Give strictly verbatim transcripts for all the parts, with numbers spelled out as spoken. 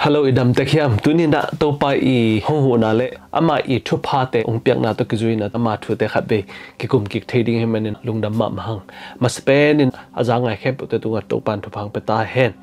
Hello, i dam tek hiam? Tuni-in ah Topa i hong huhna le ama i thuphate hong piakna tawh kizui-in ah ama thute khatvei kikum kik thei ding ahih manin lungdam mahmah hang. Masa penin a za ngai khempeuhte tungah Topa in thupha hong pia ta hen.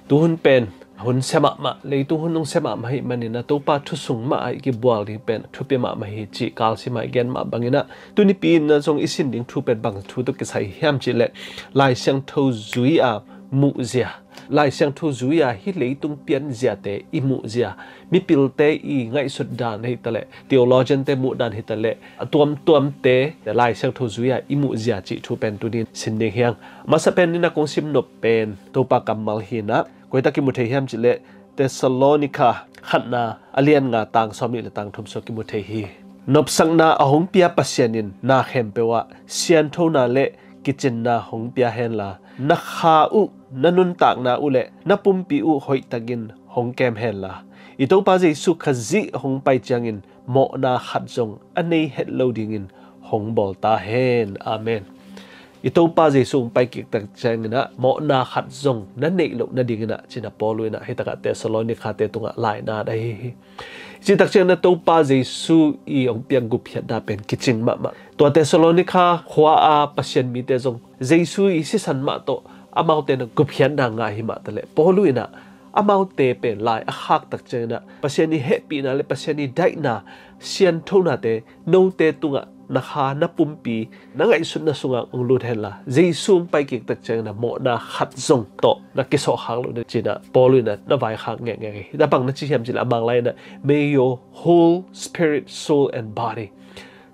Tuhun pen hun sia mahmah, leitung hun hong sia mahmah ahih manin ah Topa thu sung mah ah i kibual ding pen thupi mahmah hi cih kalsim ah i gen mah bangin ah, tunipi in ah zong i sin ding thu pen bang thu tawh kisai hiam cih leh Lai Siangtho zui-a muhzia, Lai Siangtho zui-a hih leitung pianziate i muhzia, mipilte i ngaihsut dan hi taleh, theologian-te muh dan hi taleh, a tuamtuamte Lai Siangtho zui-a i muhzia cih thu pen tuni-in sin ding hi hang. Masa penin ah kong sim nop pen Topa kammal hi-in ah, koi tak kimu thei hiam cih leh Thessalonika khatna a lian nga tang sawmnih le tang thum sung kimu thei hi. Nopsakna a hong pia Pasian in na khempeuh ah sianthona le kicinna hong pia henla, na kha uh, na nuntakna uh le na pumpi uh hoihtakin hong kem henla, i Topa Jesu Khazih hong pai ciangin mawhna khat zong a nei het lo dingin hong bawl ta hen. Amen. I Topa Jesu hong pai kik tak ciangin ah mawhna khat zong na neih loh nadingin ah, ci-in ah Paul in ah hih takah Thessalonika-te tungah lainat ahi hi. Cih tak ciangin ah Topa Jesu i hong piak gupkhiatna pen kicing mahmah. Tua Thessalonika khua-a Pasian mite zong Jesu i sisan mah tawh amaute na gupkhiatna ngah hi mah taleh, Paul in ah amaute pen lai a khak tak ciangin ah Pasian i hehpihna le Pasian i daihna, sianthonate note tungah na kha, na pumpi, na ngaihsutna sungah hong lut henla, Jesu hong pai kik tak ciangin ah mawhna khat zong tawh na kisawhkhak loh nadingin ah Paul in ah na vaikhak ngekngek hi. Tua bang na ci hiam cih leh a Mang lai in ah, "May your whole spirit, soul and body."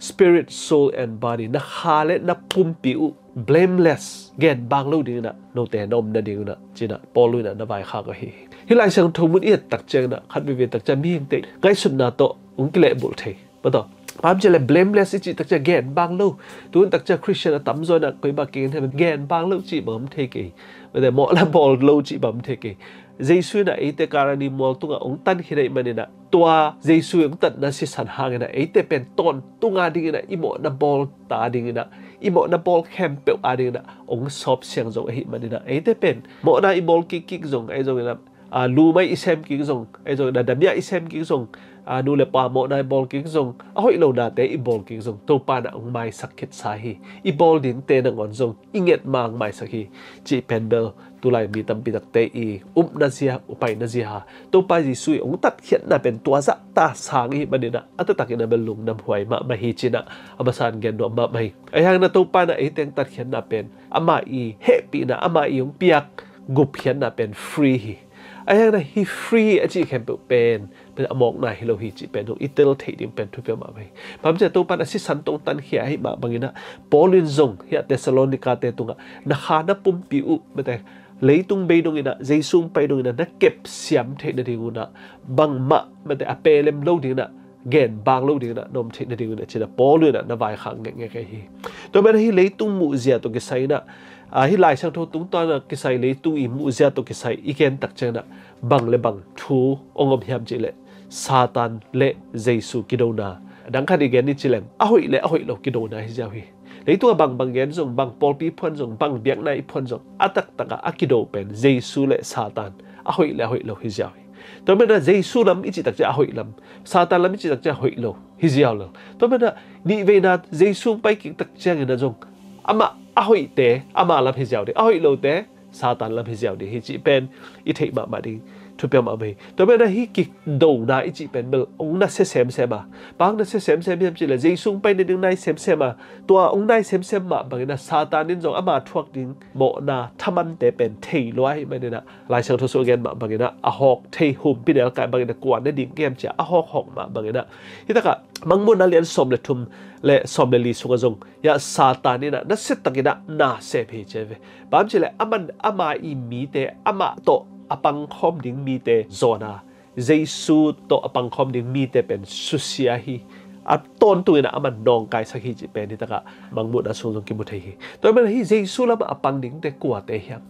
Spirit, soul and body, na kha le na pumpi uh blameless, genbang lo dingin ah note na om nadingin ah, ci-in ah Paul in ah na vaikhak ahi hi. Hih Lai Siangtho mun i et tak ciangin ah, khat veivei tak ciang mihingte ngaihsutna tawh hong kilehbulh thei. Mataw, bang hiam cih leh blameless i cih tak ciang genbang lo. Tuhun tak ciang Christian a tamzaw in ah koi bang kigen hiam, genbang lo cih bang om thei kei. Mate, mawhna bawl lo cih bang om thei kei. Jesu in ah eite Kalvari mual tungah hong tan khin ahih manin ah, tua Jesu hong tatna sisan hangin ah eite pen tawntung adingin ah, i mawhna bawl ta dingin ah, i mawhna bawl khempeuh adingin ah hong sawp siang zong ahih manin ah, eite pen mawhna i bawl kikkik zong, ahi zongin ah, a, lu mai i sem kik zong, ahi zongin ah, damiah i sem kik zong, a, nu le pa mawhna i bawl kik zong, a hoih lonate i bawl kik zong, Topa in ah hong maisak khitsa hi. I bawl dingte nangawn zong i nget ma hong maisak hi, cih pen bel tulai mi tampi takte i upna zia, upaina zia hi. Topa Jesu i hong tatkhiatna pen tua zahta sang ahih manin ah, a taktakin ah bel lungdam huai mahmah hi, ci-in ah a masa-in gen nuam mahmah hi. Ahi hangin ah Topa in ah eite hong tatkhiatna pen ama i hehpihna, ama i hong piak gupkhiatna pen free hi. Ahi hangin ah hih free a cih khempeuh pen, pen a mawkna hi lo hi cih pen zong i tel theih ding pen thupi mahmah hi. Bang hiam cih leh Topa in ah sisan tawh hong tankhia ahih mah bangin ah, Paul in zong hih Thessalonika-te tungah na kha, na pumpi uh, mate, leitung bei dongin ah, Jesu hong pai dongin ah na kepsiam theih nadingun ah, bangmah, mate, a pelem lo dingin ah, genbang lo dingin ah na om theih nadingun ah, ci-in ah Paul in ah na vaikhak ngekngek ahi hi. Tua manin ah hih leitung muhzia tawh kisai in ah, a, hih Lai Siangtho tungtawn ah kisai, leitung i muhzia tawh kisai i gen tak ciangin ah bang le bang thu hong om hiam cih leh Satan le Jesu kidona. A dang khat i gen ni ci leng, a hoih le a hoih lo kidona hi ziau hi. Leitung ah bang bang gen zong, bang pawlpi i phuan zong, bang biakna i phuan zong, a taktak ah a kido pen Jesu le Satan, a hoih le a hoih lo hi ziau hi. Tua manin ah Jesu lam i cih tak ciang a hoih lam, Satan lam i cih tak ciang a hoih lo hi ziau lel. Tua manin ah nihveina Jesu hong pai kik tak ciangin ah zong amah a hoihte ama lam hi ziau ding, a hoih lote Satan lam hi ziau ding hi cih pen i theih mahmah ding thupi mahmah hi. Tua manin ah hih kidona i cih pen bel hong nasia semsem a, bang hong nasia semsem hiam cih leh Jesu hong pai nading nai semsem a, tua hong nai semsem mah bangin ah Satan in zong ama thuak ding mawhna thamante pen thei lua ahih manin ah, Lai Siangtho sung a gen mah bangin ah, a hawk thei, humpinelkai bangin ah kuan nading kem cia a hawkhawk mah bangin ah, hih takah Mangmuhna lian sawm le thum le sawm le li sungah zong, hih ah Satan in ah nasiatakin ah na sem hi ci ve. Bang hiam cih leh aman ama i mite, amah tawh a pangkhawm ding mite zawn a, Jesu tawh a pangkhawm ding mite pen susia hi. A tawntungin ah aman nawngkaisak hi cih pen hih takah Mangmuhna sung zong kimu thei hi. Tua manin ah hih Jesu lamah a pang dingte kuate hiam?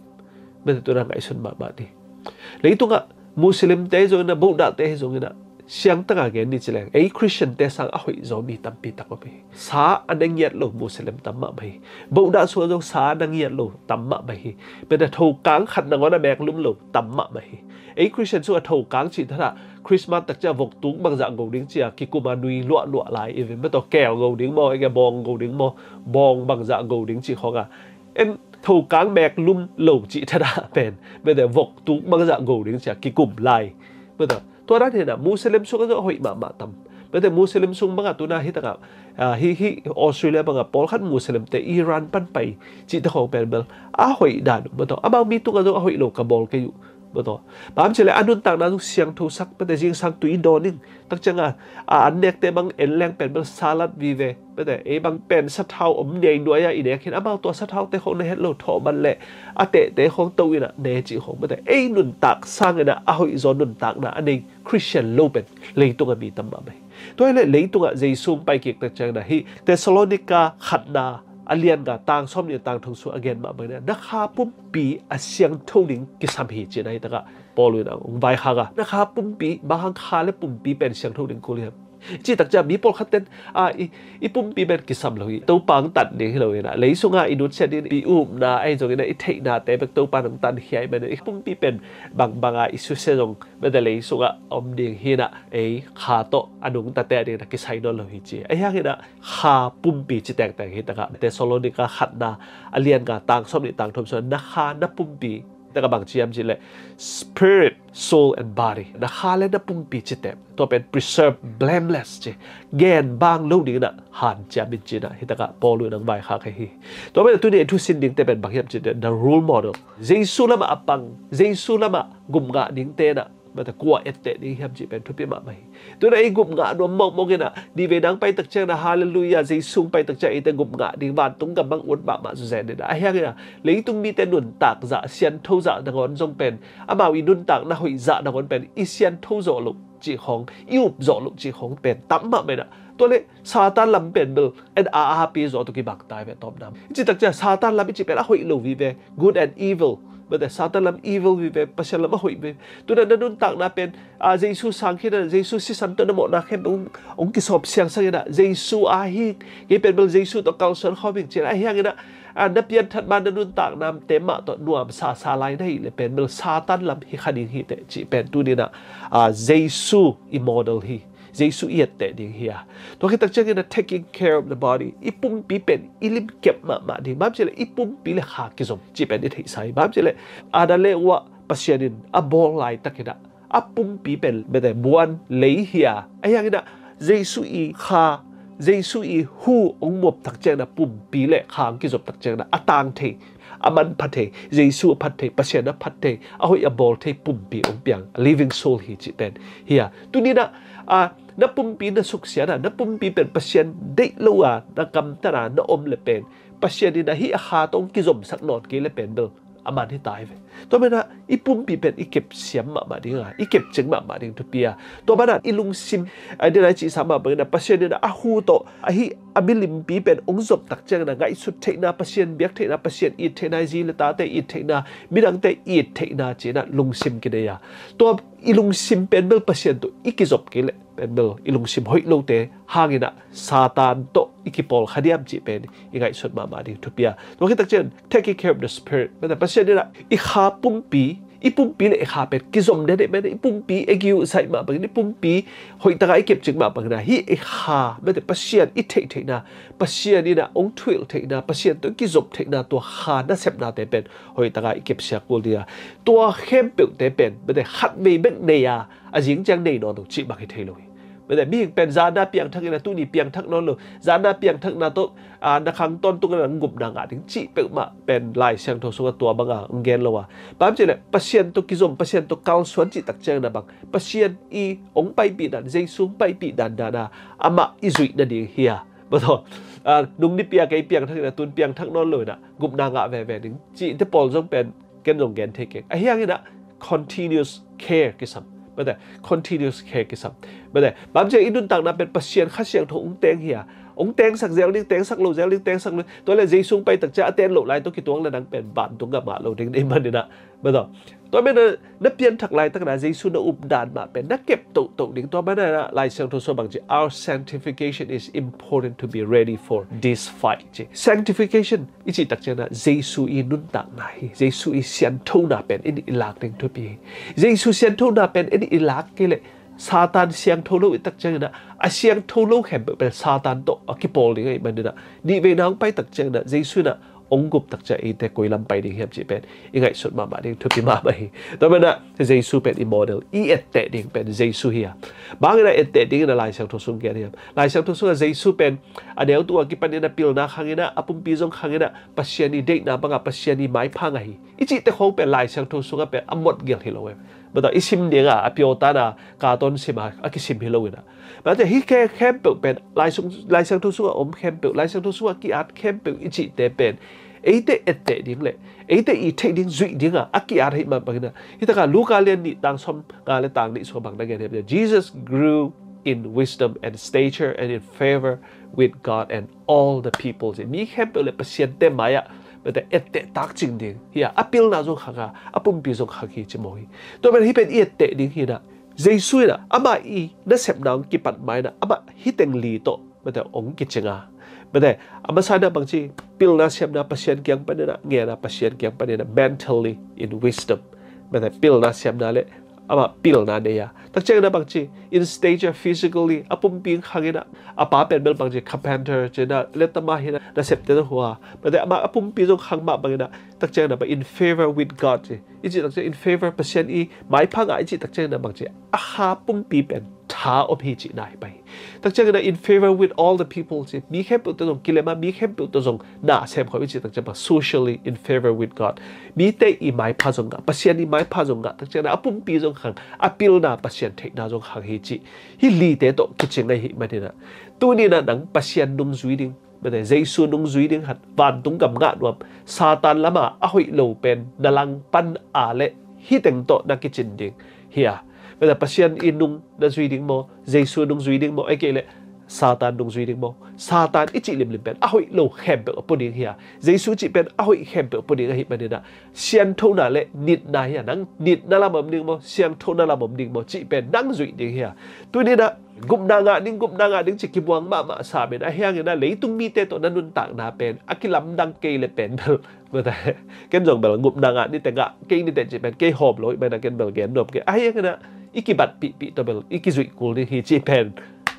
Mate, tu-in ah ngaihsun mahmah ni. Leitungah Muslimte hi zongin ah, Buddhate hi zongin ah, Siangtaka gen ni ci leng, ei Christian te sang a hoih zaw mi tampi tak om hi. Sa a na ngiat lo Muslim tam mahmah hi. Bohdah sungah zong sa a na ngiat lo tam mahmah hi. Mete thokang khat nangawn a mek lum lo tam mahmah hi. Ei Christian sungah thokang cih thadah Christmas takciah voktuk bangzah go ding cia kikuma nui luahluah lai i ve. Mete keel go ding maw, ei bawng go ding maw, bawng bangzah go ding cih khawngah en thokang mek lum lo cih thadah pen mete voktuk bangzah go ding cia kikum lai. Mete tua dan hinah Muslim sungah zong a hoih mahmah tam. Mete Muslim sung bangah tuna hi takah, ah, hi, hi Australia bangah pawlkhat Muslim te Iran pan pai cih te khawng pen bel a hoih dan uh. Mete amau mi tungah zong a hoih lo ka bawl kei uh. Mete bang ci le a nuntakna zong siangthosak, mete zingsang tui dawn ing. Takcianga a an nekte bang en leng pen bel salad vive. Mete ei bang pen sathau om nei nuai-a i nek hin amau tua sathaute khawng na het lo thawh ban leh a tehte khawng to inah ne cih khawng. Mete ei nuntak sanginah a hoih zaw nuntakna a nei Christian lo pen leitungah mi tam mahmah hi. Tua hileh leitungah Jesu hong pai kik takciangin ah hih Thessalonika khatna a lian nga tang sawm nih a tang thong sung a gen mah bangin ah na kha pumpi a siangtho ding kisam hi ci-in ah hih takah Paul in ah hong vaikhak a, na kha pumpi, bang hang kha le pumpi pen siangtho ding kul hiam? Cih takciang mi pawlkhat ten, a, i, i pumpi pen kisam lo hi. Topa hong tan ding hi lo inah lei sungah i nutsiat ding i upna ahi zongin ah i theihnate bek Topa in hong tankhia hi. Mete i pumpi pen bangbanga i susia zong mete lei sungah om ding hi inah ei kha tawh a nungtate a dingin ah kisai nawn lo hi ci. Ahi hangin ah kha pumpi ci tengteng hi takah Thessalonika khatna a lian nga tang sawm nih tang thum sungah na kha na pumpi takah bang ci hiam cih leh spirit, soul and body. Na kha le na pumpi ci teng tua pen preserve blameless ci. Gen bang lo dingin ah hanciam in ci-in ah hih takah Paul in hong vaikhak hi. Tua pen ah tuni i thusin dingte pen bang hiam cih teh the role model. Jesu lamah a pang, Jesu lamah gupngah dingte inah mete kua etteh ding hiam cih pen thupi mahmah hi. Tuna ei gupngah nuam mawkmawk inah nihveina hong pai takciangin ah halleluiah, Jesu hong pai takciang eite gupngah ding vantung gam bang ut mahmah zawzen inah. Ahi hangin ah leitung mite nuntak zah, siantho zah nangawn zong pen amau i nuntakna hoih zah nangawn pen i siantho zawh loh cih khawng, i up zawh loh cih khawng pen tam mahmah inah. Tua leh Satan lam pen bel en a a pi zaw tawh kibang tai ve tawpna. I cih takciang Satan lam i cih pen a hoih lo vive, good and evil. Mete Satan lam evil vive, Pasian lam a hoih vive. Tuna na nuntakna pen, a, Jesu sang khin a, Jesu sisan tawh na mawhna khempeuh hong, hong kisawp siangsak inah Jesu a hi, kei pen bel Jesu tawh kalsuan khawm ing ci-in ah. Ahi hangin ah, a, na pianthat ma na nuntaknate mah tawh nuam sasa lai na hih leh pen bel Satan lam hi kha ding hi teh cih pen tuni inah, a, Jesu i model hi. Jesu i etteh ding hi a. Tua khit takciangin ah taking care of the body, i pumpi pen i limkep mahmah ding. Bang hiam cih leh i pumpi le kha kizom cih pen i theihsa hi. Bang hiam cih leh Adam le Eva Pasian in a bawl laitakin ah a pumpi pen mete buan lei hi a. Ahi hangin ah Jesu i kha, Jesu i hu hong muap takciangin ah pumpi le kha hong kizop takciangin ah a tang thei, a manpha thei, Jesu a phat thei, Pasian a phat thei, a hoih a bawl thei pumpi hong piang, a living soul hi cih pen hi a. Tuni inah, a, na pumpi na suksiat a, na pumpi pen Pasian deih lo a na kamtat a na om leh pen Pasian in ah hih a kha tawh hong kizomsak nawn kei leh pen bel a man hi tai ve. Tua pen ah i pumpi pen i kepsiam mahmah ding a, i kepcing mahmah ding thupi a. Tua banah i lungsim, a, dena i cihsa mah bangin ah Pasian in ah a hu tawh a hih a milimpi pen hong zop takciangin ah ngaihsut theihna, Pasian biak theihna, Pasian it theihna, zi le tate it theihna, midangte it theihna ci-in ah lungsim kinei a. Tua i lungsim pen bel Pasian tawh i kizop kei leh pen bel i lungsim hoih lote hangin ah Satan tawh i kipawl kha diam cih pen i ngaihsut mahmah ding thupi a. Tua khit takciang taking care of the spirit, mete Pasian in ah i kha pumpi, i pumpi le i kha pen kizom dede, mete i pumpi i kiuhsaih mah bangin, i pumpi hoih takah i kepcing mah bangin ah hih i kha, mete Pasian i theih theihna, Pasian in ah hong thuhilh theihna, Pasian tawh i kizop theihna, tua kha nasepnate pen hoih takah i kepsia kul ding a. Tua khempeuhte pen mete khatvei bek nei a, a zing ciang nei nawn lo cih bang hi thei lo hi. Mete mihing pen zana piangthak inah tuni piangthak nawn lo. Zana piangthakna tawh, a, na khang tawntung inah gupna ngah ding cih peuhmah pen Lai Siangtho sungah tua banga hong gen lo a. Bang hiam cih leh Pasian tawh kizom, Pasian tawh kalsuan cih takciangin ah bang, Pasian i hong paipih dan, Jesu hong paipih dandan a amah i zuih nading hi a. Mete, a, nung nipi a kei piangthak inah tun piangthak nawn lo inah gupna ngah veve ding cihte pawl zong pen ken zong gen thei keng. Ahi hangin ah continuous care kisam. Mete continuous care kisam. Mete bang hiam cih leh i nuntakna pen Pasian Kha Siangtho hong teng hi a, Hong tengsak zel ding, tengsak lo zel ding, tengsak lo. Tua le Jesu hong pai tak ciang a ten loh lai tawh kituak le nang pen vantung gam ngah lo ding na hih manin ah. Mataw. Tua manin ah na pianthak laitak na Jesu na updan mah pen na kep tohtoh ding. Tua manin ah Lai Siangtho sung bang ci, our sanctification is important to be ready for this fight ci. Sanctification i cih tak ciang ah Jesu i nuntakna hi. Jesu i sianthona pen in i lak ding thupi hi. Jesu sianthona pen in i lak kei leh Satan siangtho lo i tak ciangin ah, a siangtho lo khempeuh pen Satan tawh a kipawl ding ahih manin ah, nihveina hong pai tak ciangin ah Jesu in ah hong gup tak ciang eite koi lam pai ding hiam cih pen i ngaihsut mahmah ding thupi mahmah hi. Tua manin ah Jesu pen i model, i etteh ding pen Jesu hi a. Bangin ah etteh dingin ah Lai Siangtho sung gen hiam? Lai Siangtho sungah Jesu pen a neu tung a kipanin ah pilna khangin ah, a pumpi zong khangin ah, Pasian i deihna bangah Pasian i maipha ngah hi i cihte khawng pen Lai Siangtho sungah pen a mot gelh hi lo em? Mataw, i sim dingah a piawtana ka tawn sim a, a kisim hi lo in ah. Mataw, hih khe khempeuh pen Lai Siang, Lai Siangtho sungah om khempeuh, Lai Siangtho sungah ki-at khempeuh i cihte pen eite etteh ding le eite i theih ding, zuih dingah a ki-at ahih mah bangin ah, hih takah Luka lian nih tang sawm nga le tang nih sungah bang na gen hiam? Jesus grew in wisdom and stature and in favor with God and all the people. Mi khempeuh le Pasiante mai-ah mataw etteh takcing ding hi a, a pilna zong khang a, a pumpi zong khang hi ci maw hi. Tua pen hih pen i etteh ding hi in ah, Jesu in ah amah i nasepna hong kipat ma in ah amah hih teng li tawh mataw hong kicing a. Mataw, a masa in ah bang ci, pilna siamna Pasian kiang panin ah, ngen a Pasian kiang panin ah, mentally in wisdom. Mataw, pilna siamna le amah pilna nei a. Tak ciangin ah bang ci, in stature, physically, a pumpi khangin ah, a pa pen bel bang ci, carpenter ci in ah, lettama hi in ah, nasepte tawh hua. Mataw, amah a pumpi zong khang mah bangin ah, tak ciangin ah bang, in favor with God ci. I cih tak ciang in favor, Pasian i maipha ngah i cih tak ciangin ah bang ci, a kha pumpi pen tha om hi cihna hi pai. Tak ciangin ah in favor with all the people ci, mi khempeuh tawh zong kilem a, mi khempeuh tawh zong na sem khawm i cih tak ciang bang, socially in favor with God. Mite i maipha zong ngah, Pasian i maipha zong ngah, tak ciangin ah a pumpi zong khang, a pilna Pasian theihna zong khang hi cih. Hih lite tawh kicing ahih manin ah, tuni in ah nang Pasian nungzui ding, mataw, Jesu nungzui ding khat, vantung gam ngah nuam, Satan lama a hoih lo pen na langpan a leh hih teng tawh na kicin ding hi a. Mataw, Pasian i nung na zui ding maw, Jesu nungzui ding maw, ahih kei leh Satan nungzui ding maw? Satan i cih limlim pen a hoih lo khempeuh a pua ding hi a, Jesu cih pen a hoih khempeuh a pua ding ahih manin ah, sianthona le nitna hi a, nang nitna lam om ding maw, sianthona lam om ding maw cih pen nang zuih ding hi a. Tuni in ah gupna ngah ding, gupna ngah ding ci kibuang mahmah sam in, ahih hangin ah leitung mite tawh na nuntakna pen a kilamdang kei le pen bel, mataw, ken zong bel gupna ngah ni teh, ngah kei ni teh cih pen kei hawm lo ahih manin ah ken bel gen nuam kei. Ahih hangin ah i kibatpihpih tawh bel i kizuih kul ding hi cih pen,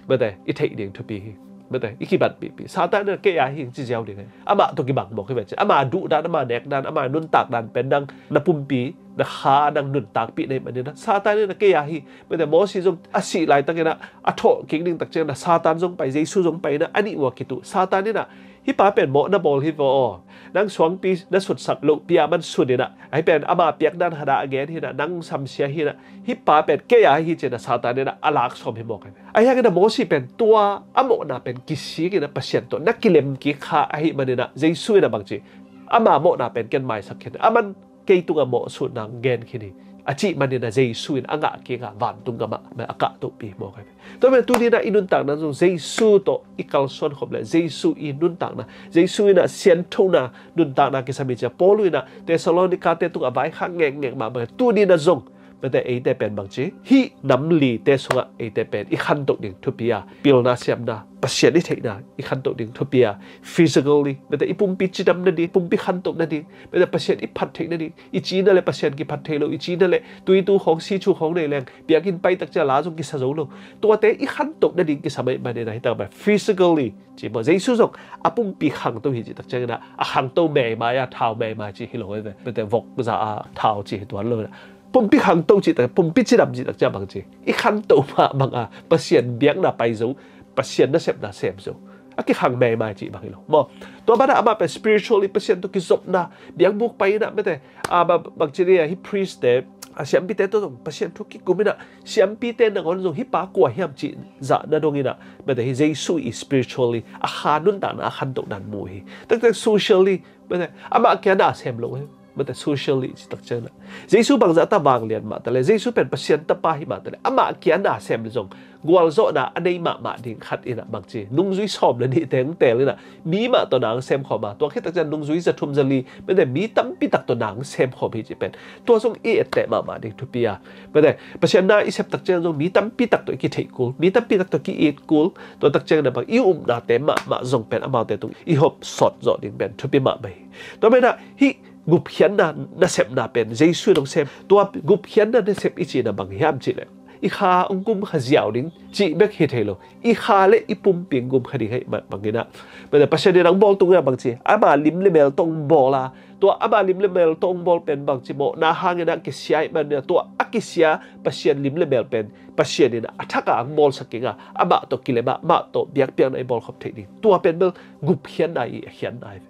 mataw, i theih ding thupi hi. Mataw, i kibatpihpih. Satan in ah kei a hi ci ziau ding hi. Amah tawh kibang mawk hi ve ci. Ama duhdan, ama nekdan, ama nuntakdan pen nang na pumpi, na kha nang nuntakpih na hih manin ah, Satan in ah kei a hi. Mataw, Moses zong a sih laitakin ah a thawh kik ding tak ciangin ah Satan zong pai, Jesu zong pai in ah, a nih uh a kituh. Satan in ah, hih pa pen mawh na bawl hi vaw aw, nang suangpi na sutsak lohpi a man sut in ah, ahi pen ama piakdan khat ah a gen hi in ah, nang samsia hi in ah, hih pa pen kei a hi ci in ah Satan in ah a lak sawm hi mawk hi. Ahih hangin ah Moses pen tua a mawhna pen kisik in ah Pasian tawh na kilem kik kha ahih manin ah, Jesu in ah bang ci, ama mawhna pen ken maisak khin, a man kei tungah mawhsutna gen khin hi, a cih manin ah Jesu in a ngah kik a, vantung gamah a kahtohpih hi mawk hi. Tua manin tuni in ah i nuntakna zong Jesu tawh i kalsuan khop leh Jesu i nuntakna, Jesu in ah sianthona nuntakna kisam hi ci a, Paul in ah Thessalonica-te tungah a vaikhak ngekngek mah bangin tuni in ah zong, mataw, eite pen bang ci, hih nam lite sungah eite pen i khantoh ding thupi a, pilna siamna, Pasian i theihna i khantoh ding thupi a, physically, mataw, i pumpi cidam nading, pumpi khantoh nading, mataw, Pasian i phat theih nading, i cina le Pasian kiphat thei lo, i cina le tuitu khawng, sichu khawng nei leng, biakinn pai tak ciang la zong kisa zo lo. Tuate i khantoh nading kisam ahih manin ah, hih tak bang physically ci maw, Jesu zong a pumpi khangto hi cih tak ciangin ah, a khangto meimai a, thau meimai ci hi lo hi ve. Mataw, vok za a thau ci hi tuan lo hi. Pumpi khangto cih tak, pumpi cidam cih tak ciang bang ci, i khanto mah bang a, Pasian biakna pai zo, Pasian nasepna sem zo, a kikhang meimai cih bang hi lo maw. Tua banah amah pen spiritually Pasian tawh kizopna, biakbuk pai in ah, mataw, a, ba, bang ci ni a, hih priest-te, a, siampite tawh zong Pasian thu kikum in ah, siampite nangawn zong hih pa kua hiam cih zahna dong in ah, mataw, hih Jesu i spiritually a kha nuntakna a khantohna mu hi. Taktak socially, mataw, amah kia na sem lo hi. Mate, socially cih takciang inah Jesu bangzah ta vanglian mah taleh, Jesu pen Pasian tapa hi mah taleh, amah kia na sem zong gualzawhna a nei mahmah ding khat inah bangci nungzui sawm le nih teng teel inah mi mah tawh nang sem khawm a, tua khit takciang nungzui za thum za li, mate, mi tampi tak tawh nang sem khawm hi cih pen tua zong i etteh mahmah ding thupi a. Mate, Pasian na i sep takciang zong mi tampi tak tawh i kitheih kul, mi tampi tak tawh ki-it kul, tua takciang inah bang i upnate mahmah zong pen amaute tung i hop sawt zawh ding pen thupi mahmah hi. Tua menah hih gupkhiatna nasepna pen Jesu in hong sem. Tua gupkhiatna nasep i cihna bang hiam cihleh, i kha hong gumkha ziau ding cih bek hi thei lo, i kha le i pumpi hong gumkha ding hi mah bang inah, mate, Pasian in hong bawl tung inah bangci ama lim le mel tawh hong bawl a, tua ama lim le mel tawh hong bawl pen bangci mawhna hang inah kisia hi mah inah, tua a kisia Pasian lim le mel pen Pasian inah a thak a hong bawlsak kik a, amah tawh kilem a, amah tawh biakpiakna i bawlkhop theih ding, tua pen bel gupkhiatna i a khiatna hi.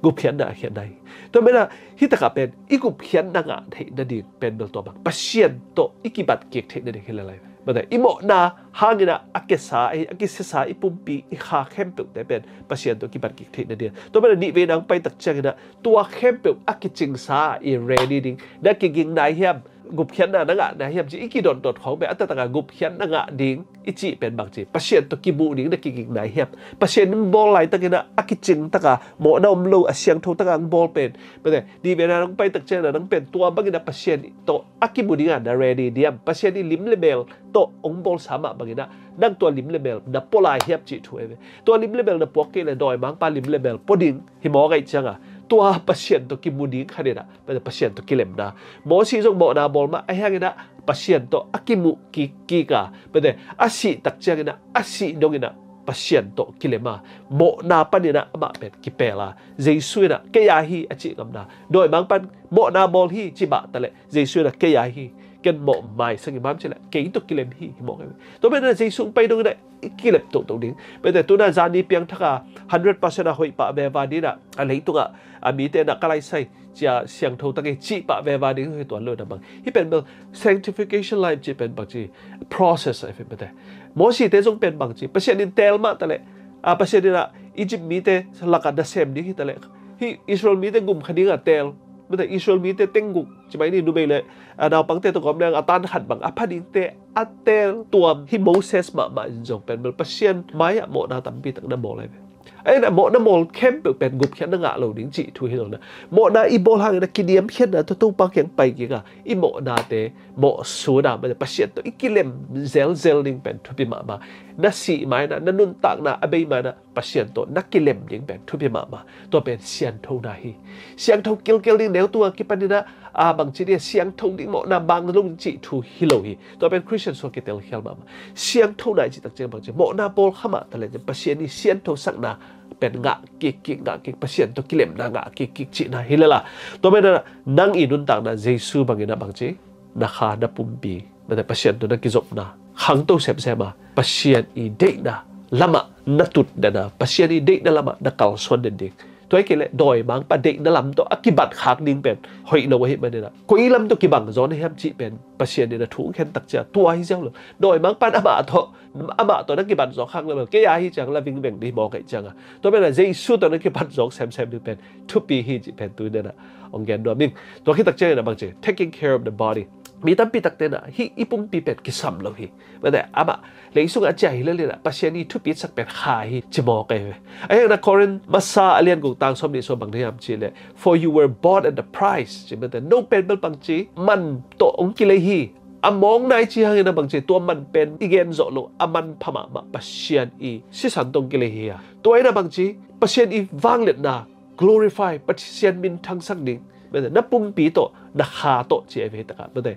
Gupkhiatna a khiatna hi. Tua menah hih takah pen i gupkhiatna ngah theih nading pen bel tua bang Pasian tawh i kibat kik theih nading hi le lai. Mate, i mawhna hang inah a kesa, a kisesa i pumpi, i kha khempeuhte pen Pasian tawh kibat kik theih nading. Tua menah nihveina hong pai takciang inah tua khempeuh a kicingsa i ready ding. Na kiging nai hiam, gupkhiatna na ngah nai hiam ci i kidotdot khawng pen a taktak a gupkhiatna ngah ding i cih pen bangci Pasian tawh kimuh ding na kiging nai hiam? Pasian in bawl laitak inah a kicing taka mawhna om lo a siangtho taka hong bawl pen, mate, nihveina hong pai takciang inah nang pen tua bang inah Pasian tawh a kimu ding a na ready diam? Pasian i lim le mel tawh hong bawlsa mah bang inah nang tua lim le mel na pua lai hiam cih thu hi ve. Tua lim le mel na puak kei le dawimangpa lim le mel pua ding hi mawk ahih ciang a, tua Pasian tawh kimu ding khat inah, mate, Pasian tawh kilemna. Mosi zong mawhna bawl mah ahi hang inah Pasian tawh a kimuh kik kik a, mate, a sih takciang inah a sih dong inah Pasian tawh kilem a, mawhna pan inah amah pen kipel a, Jesu inah kei a hi a cih ngamna. Dawimangpa'n mawhna bawl hi ci mah taleh Jesu inah kei a hi, ken mawh maisak ing, bang hiam cihleh kei tawh kilem hi, hi mawk hi. Tua menah Jesu hong pai dong inah i kilem toto ding. Mate, tuna zani piangthak a hundred percent a hoih pah veva ding inah a leitungah a mite inah ka laisai cia siangtho tak hi cih pah veva ding hi tuan lo inah bang. Hih pen bel sanctification life cih pen bangci process ahi ve, mate. Mosite zong pen bangci Pasian in teel mah taleh, a, Pasian inah Egypt mite lakah nasem ding hi taleh, hih Israel mite gumkha ding a teel, mate, Israel mite tengguk ci mai ni, numei le, a, naupangte tawh kawm leng a tan khat bang a pha dingte a teel tuam hi Moses mahmah in zong pen bel Pasian mai-ah mawhna tampi tak na bawl ahi ve. Ahi inah mawhna bawl khempeuh pen gupkhiatna ngah lo ding cih thu hi lo inah, mawhna i bawl hang inah kiniamkhiatna tawh Topa kiang pai kik a, i mawhnate mawhsut a, mate, Pasian tawh i kilem zelzel ding pen thupi mahmah. Na sih ma inah, na nuntakna a bei ma inah Pasian tawh na kilem ding pen thupi mahmah. Tua pen sianthona hi. Siangtho kilkel ding, neu tung a kipan inah, a, bangci ding a siangtho ding, mawhna bang lo ding cih thu hi lo hi. Tua pen Khristian suak kitelkhial mahmah. Siangthona i cih takciang bangci mawhna bawl kha mah taleh Pasian i sianthosakna pen ngah kikkik, ngah kik, Pasian tawh kilemna ngah kikkik cihna hi lel a. Tua menah nang i nuntakna Jesu bang inah bangci na kha, na pumpi, mate, Pasian tawh na kizopna khangto semsem a, Pasian i deihna lamah na tut den a, Pasian i deihna lamah na kalsuan den ding. Tua hi kei leh dawimangpa deihna lam tawh a kibat khak ding pen hoih lo ahih man inah, koi lam tawh kibang zaw na hiam cih pen Pasian in a thu hong khen takciang tua hi ziau lo. Dawimangpa'n amah tawh, amah tawh na kibat zaw khak leh bel kei a hi ciang la vingveng ding hi mawk ahih ciang a, tua menah Jesu tawh na kibat zaw semsem ding pen thupi hi cih pen tuni inah hong gen nuam ing. Tua khit takciang inah bangci taking care of the body. Mi tampi takte inah hih i pumpi pen kisam lo hi. Mate, amah leisung a cia hi lel inah Pasian i thupitsak pen kha hi ci mawk ahi ve. Ahi hang inah Korin masa a lian guk tang sawm nih sung bang na hiam cihleh, "For you were bought at the price," ci, mate, no pen bel bangci man tawh hong kilei hi. A mawng nai ci hang inah bangci tua man pen i gen zawh lo, a manpha mahmah Pasian i sisan tawh hong kilei hi a. Tua inah bangci Pasian i vangliatna glorify, Pasian minthangsak ding, mate, na pumpi tawh, na kha tawh ci ahi ve hi takah, mate,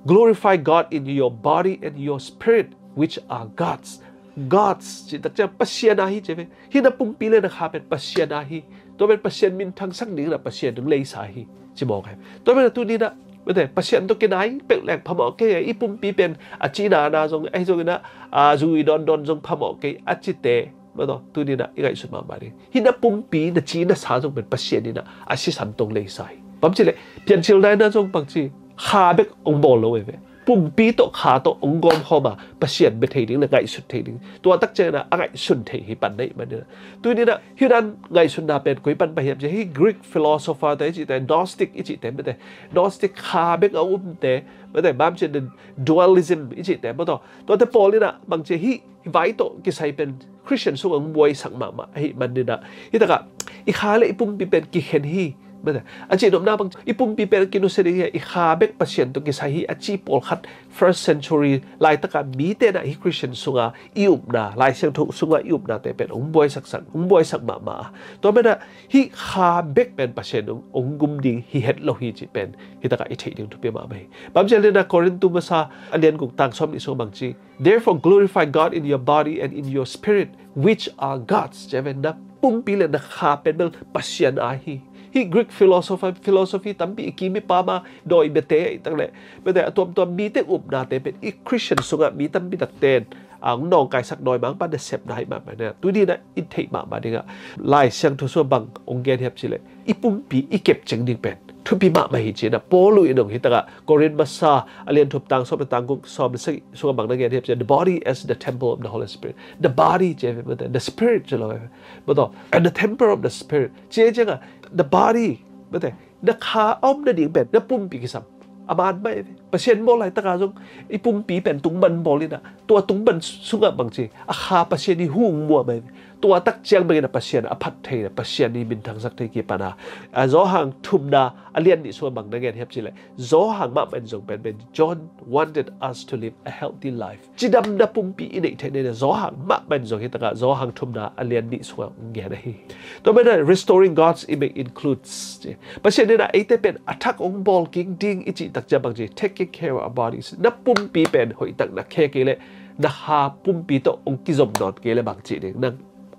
glorify God in your body and your spirit, which are God's. God's cih takciang Pasian a hi ci ahi ve. Hih na pumpi le na kha pen Pasian a hi. Tua pen Pasian minthangsak ding inah Pasian in hong leisa hi ci mawk ahi. Tua menah tuni inah, mate, Pasian tawh kinai peuh leng phamawh kei a, i pumpi pen a cina na zong, ahi zong inah, a, zui dawndawn zong phamawh kei a cite, mate, tuni inah i ngaihsut mahmah ding. Hih na pumpi, na ci na sa zong pen Pasian inah a sisan tawh hong leisa hi. Bang hiam cihleh piancil nai na zong bangci kha bek hong bawl lo ahi ve. pumpi tawh kha tawh hong gawmkhawm a, Pasian bia thei ding le ngaihsut thei ding, tua tak ciangin ah a ngaihsun thei hi pan na hih manin ah, tuni in ah hih dan ngaihsutna pen koi pan paihiam ci a, hih Greek philosopher te i cihte, Gnostic i cihte, mate, Gnostic kha bek a umte, mate, bang ci a, dualism i cihte, mate, tuate pawl in ah bang ci a, hih vai tawh kisai pen Khristian sungah hong buaisak mahmah ahih manin ah, hih takah i kha le i pumpi pen kikhen hi, mate, a cih nopna bang, i pumpi pen a kinusia ding hi a, i kha bek Pasian tawh kisai hi a ci pawlkhat, first century laitakah mite in ah hih Khristian sungah i upna, Lai Siangtho sungah i upnate pen hong buaisaksak, hong buaisak mahmah a, tua manin ah hih kha bek pen Pasian hong, hong gum ding hi het lo hi cih pen hih takah i theih ding thupi mahmah hi. Bang ci a, lian a Korin tu masa a lian guk tang sawm nih sungah bang ci, "Therefore glorify God in your body and in your spirit, which are God's." Ci a ve, na pumpi le na kha pen bel Pasian a hi. Hih Greek philosopher, philosophy tampi i kim i pam a, dawi biate i tak le, mate, a tuamtuam mite upnate pen i Khristian sungah mi tampi takte in a hong nawngkaisak dawi mangpa nasepna hi mahmah na. Tuni in ah i theih mahmah ding ah Lai Siangtho sungah bang hong gen hiam ci leh, i pumpi i kepcing ding pen thupi mahmah hi ci in ah Paul in hong hih takah Korin masa a lian thum tang sawm le tang guk, sawm le sagih sungah bang na gen hiam ci leh, "The body as the temple of the Holy Spirit." The body ci a ve, mate, the spirit ci lo ve, mate, and the temple of the Spirit. Ci a ciangah the body, mate, na kha a om nading pen na pumpi kisam a man mah hi ve. Pasian bawl laitakah zong i pumpi pen tungman bawl in ah, tua tungman sungah bang ci a, kha Pasian i hu hong muah mah hi ve. Tua tak ciang bangin ah Pasian a phat thei, Pasian i minthangsak thei kipan a, a Johan thumna a lian nih sungah bang na gen hiam ci leh, Johan mahmah in zong pen pen, John wanted us to live a healthy life. Cidamna pumpi i neih theih nading ah Johan mahmah in zong hih takah Johan thumna a lian nih sungah hong gen ahi. Tua manin ah restoring God's image includes, ci, Pasian in ah eite pen a thak hong bawl kik ding i cih tak ciang bang ci, taking care of our bodies. Na pumpi pen hoih tak na khe kei leh, na kha pumpi tawh hong kizom nawn kei leh bang ci ding, nang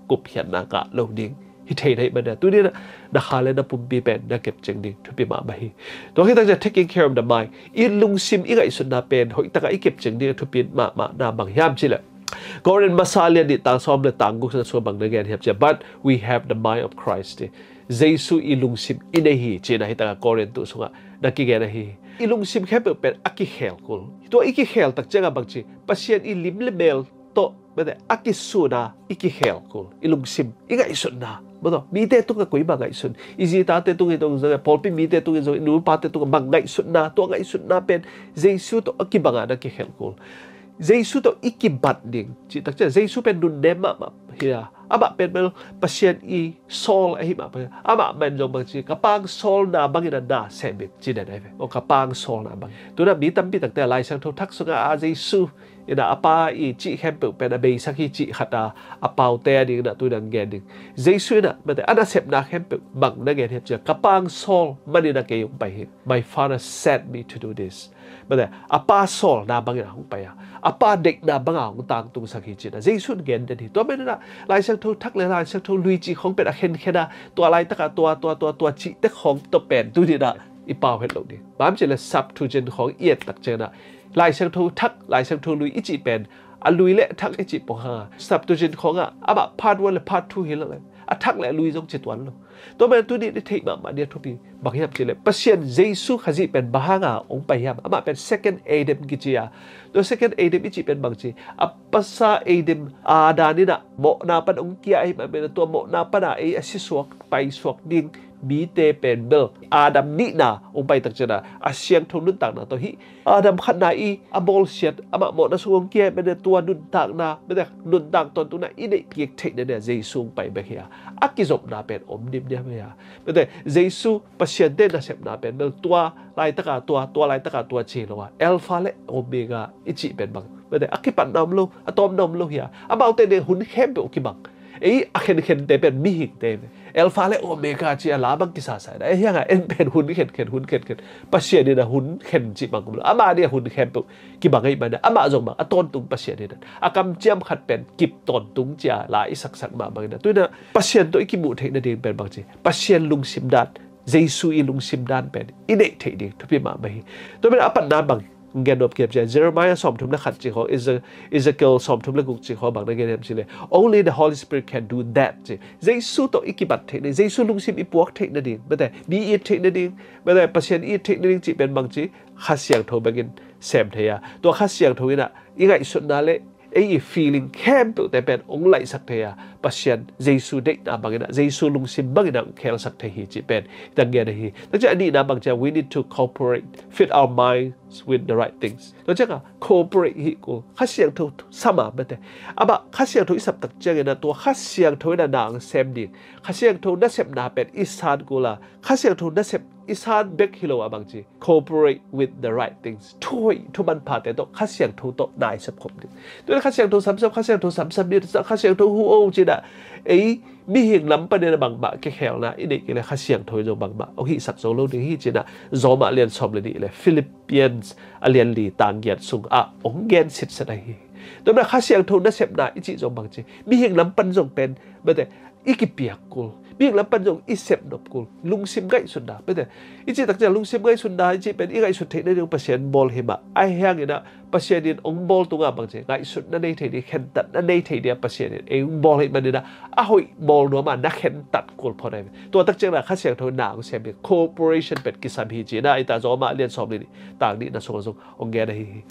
gupkhiatna ngah lo ding hi thei na hih manin ah, tuni in ah na kha le na pumpi pen na kepcing ding thupi mahmah hi. Tua khit tak ciang taking care of the mind, i lungsim i ngaihsutna pen hoih takah i kepcing ding a thupi mahmahna bang hiam ci leh, Korin masa a lian nih tang sawm le tang guk sungah bang na gen hiam ci leh, "But we have the mind of Christ." Jesu i lungsim i nei hi ci in ah hih takah Korin tu sungah na kigen ahi hi. I lungsim khempeuh pen a kikhel kul. Tua i kikhel tak ciangah bang ci, Pasian i lim le mel tawh, mate, a kisun a i kikhel kul. I lungsim, i ngaihsutna, mate, mite tungah kuamah ngaihsun, i zitate tungah zong, pawlpi mite tungah zong, i nupate tungah bang ngaihsutna, tua ngaihsutna pen Jesu tawh a kibang a na kikhel kul. Jesu tawh i kibat ding cih tak ciang, Jesu pen nunnem mahmah hi a, amah pen bel Pasian i sawl ahi mah bangin, amah mah in zong bang ci, "Ka pang sawlna bangin ah na sem in," ci den ahi ve. Aw, ka pang sawlna bangin. Tu in ah mi tampi takte ah Lai Siangtho Thak sungah a Jesu in ah a Pa i cih khempeuh pen a beisak hi cih khat a, a paute a ding in ah tu in ah gen ding. Jesu in ah, mate, a nasepna khempeuh bang na gen hiam ci leh, "Ka pang sawl manin ah kei hong pai hi. My Father sent me to do this." Mate, a Pa sawlna bangin ah hong pai a, a Pa deihna bangin ah hong tangtungsak hi ci in ah Jesu in gen den hi. Tua manin ah Lai Siangtho Thak le Lai Siangtho Lui cih khawng pen a khenkhen a, tua laitakah tua, tua, tua, tua cihte khawng tawh pen tuni in ah i pau het loh ding. Bang ci leh Septuagint khawng i et tak ciangin ah Lai Siangtho Thak, Lai Siangtho Lui i cih pen a Lui le Thak i cih pong hang a, Septuagint khawng ah amah part one le part two hi lo le, a Thak le a Lui zong ci tuan lo. Tua manin tuni in i theih mahmah ding a thupi bang hiam ci leh, Pasian Jesu Khazih pen bang hang a hong pai hiam? Amah pen second Adam kici a, tua second Adam i cih pen bang ci, a pasal Adam, Adam in ah mawhna pan hong kia ahih manin ah, tua mawhna pan a ei a sisuak paisuak ding mite pen bel Adam nihna hong pai tak ciangin ah a siangtho nuntakna tawh, hih Adam khatna i a bawlsiat, amah mawhna sung hong kia ahih manin ah tua nuntakna, mate, nuntak tawntungna i neih kik theih nading ah Jesu hong pai bek hi a, a kizopna pen om dimdiam hi a. Mate, Jesu Pasian te nasepna pen bel tua laitaka tua, tua laitaka tua ci lo a, Alpha le Omega i cih pen bang, mate, a kipatna om lo, a tawpna om lo hi a, amaute ding hun khempeuh kibang. Ei a khenkhente pen mihingte ve. Alpha le Omega ci a la bang kisasa na, ei hiang a en pen hun khenkhen, hun khenkhen. Pasian in a hun khen cih bang om lo. Amah ding a hun khempeuh kibang ahih manin ah, amah zong bang a tawntung Pasian hi na. A kamciam khat pen kip tawntung ci a la i saksak mah bangin ah, tu in ah Pasian tawh i kimuh theih nading pen bang ci, Pasian lungsim dan, Jesu i lungsim dan pen i neih theih ding thupi mahmah hi. Tua pen a patna bang, Gen nuam kiam cia Jeremiah sawmthum le khat ci khawng, Eze-, Ezekiel sawmthum le guk ci khawng bang na gen hiam ci le, "Only the Holy Spirit can do that," ci. Jesu tawh i kibat theih nading, Jesu lungsim i puak theih nading, mate, mi i it theih nading, mate, Pasian i it theih nading cih pen bang ci, Kha Siangtho bangin sem thei a. Tua Kha Siangtho in ah i ngaihsutna le ei i feeling khempeuhte pen hong laihsak thei a, Pasian Jesu deihna bangin ah, Jesu lungsim bangin ah hong khelsak thei hi cih pen i tang gen ahi. Takcia a nihna bang cia, we need to cooperate, fit our minds with the right things. Tua ciangah cooperate hi kul, Kha Siangtho sam a, mate. Amah Kha Siangtho i sap tak ciangin ah tua Kha Siangtho in ah na hong sem ding, Kha Siangtho nasepna pen i san kul a, Kha Siangtho nasep i san bek hi lo a bang ci, cooperate with the right things. Thu hoih, thu manphate tawh, Kha Siangtho tawh na i sepkhop ding. Tua Kha Siangtho samsam, Kha Siangtho samsam ni, Kha Siangtho hu o ci-in ah, ei mihing lam panin ah bangmah kikhelna i neih kei le Kha Siangtho in zong bangmah hong hihsak zo lo ding hi ci-in ah, Roma lian sawm le nih le Philippians a lian li tang giat sungah hong gen sitset ahi hi. Tua manin ah Kha Siangtho nasepna i cih zong bang ci, mihing lam pan zong pen, mate, i kipiak kul, mihing lam pan zong i sepnop kul, lungsim ngaihsutna, mate, i cih tak ciang lungsim ngaihsutna i cih pen i ngaihsut theih nading Pasian bawl hi mah. Ahi hangin ah Pasian in hong bawl tungah bang ci, ngaihsutna nei thei ding, khentatna nei thei ding a Pasian in ei hong bawl hi manin ah, a hoih bawl nuam a na khentat kul phot ahi ve. Tua tak ciangin ah Kha Siangtho na hong sem ding, cooperation pen kisam hi ci-in ah, i ta Roma lian sawm le nih tang nihna sungah zong hong gen ahi hi.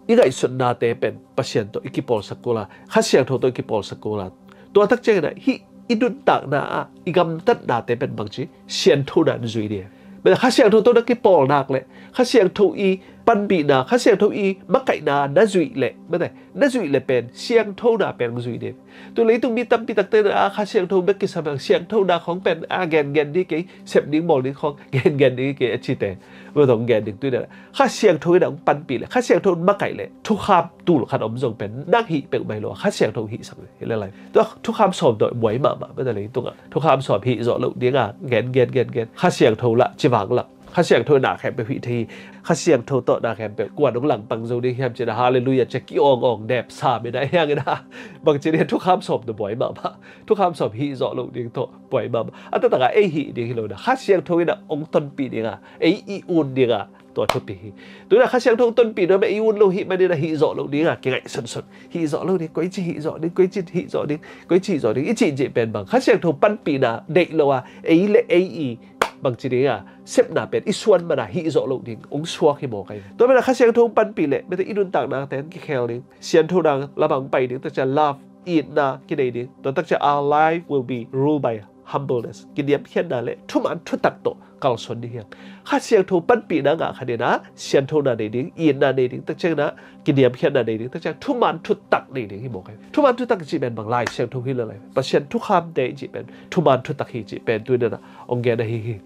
I ngaihsutnate pen Pasian tawh i kipawlsak kul a, Kha Siangtho tawh i kipawlsak kul a. Tua tak ciangin ah hih i nuntakna ah i gamtatnate pen bang ci, sianthona na zui ding. Mate, Kha Siangtho tawh na kipawl nak le Kha Siangtho i panpihna, Kha Siangtho i makaihna na zuih le, mate, na zuih le pen sianthona pen hong zui ding. Tu leitung mi tampi takte in ah Kha Siangtho bek kisam hang, sianthona khawng pen a gengen ding kei, sep ding bawl ding khawng gengen ding kei a cite, mate, hong gen ding. Tu-in ah Kha Siangtho in ah hong panpih le, Kha Siangtho in makaih le, thukham tul khat om zong pen nang hih peuhmah hi lo a, Kha Siangtho hihsak hi le lai. Tua thukham sawm tawh buai mahmah, mate, leitungah thukham sawm hih zawh loh ding a gen, gen, gen, gen, Kha Siangtho lah ci vang lah, Kha Siangtho in na khempeuh hih thei hi. Kha Siangtho tawh na khempeuh kua'n hong langpang zo ding hiam ci-in ah, halleluiah ci-a ki-awng awng dep sam in ah, hiang in ah, bang ci-in ah thukham sawm tawh buai mahmah, thukham sawm hih zawh loh ding tawh buai mahmah. A taktakah ei hih ding hi lo in ah, Kha Siangtho in ah hong tonpih ding a, ei i un ding a, tua thupi hi. Tu-in ah Kha Siangtho tonpih nuam a i un lo hih manin ah hih zawh loh ding a kingaihsunsun. Hih zawh loh ding, koici hih zawh ding, koici hih zawh ding, koici hih zawh ding i cih cih pen bang, Kha Siangtho panpihna deih lo a, ei le ei i bang ci ding a, sepna pen i suan man a hih zawh loh ding hong suak hi mawk ahi. Tua manin ah Kha Siangtho hong panpih le, mate, i nuntaknate hong kikhel ding, sianthona lamah hong pai ding, takcia love, itna kinei ding. Tua takcia our life will be ruled by humbleness. Kiniamkhiatna le thuman thutak tawh kalsuan ding hi hang. Kha Siangtho panpihna ngah khat in ah sianthona nei ding, itna nei ding, takciangin ah kiniamkhiatna nei ding, takciang thuman thutak nei ding hi mawk ahi. Thuman thutak i cih pen bang, Lai Siangtho hi le lai. Pasian thukhamte i cih pen thuman thutak hi cih pen tu-in ah hong gen ahi hi.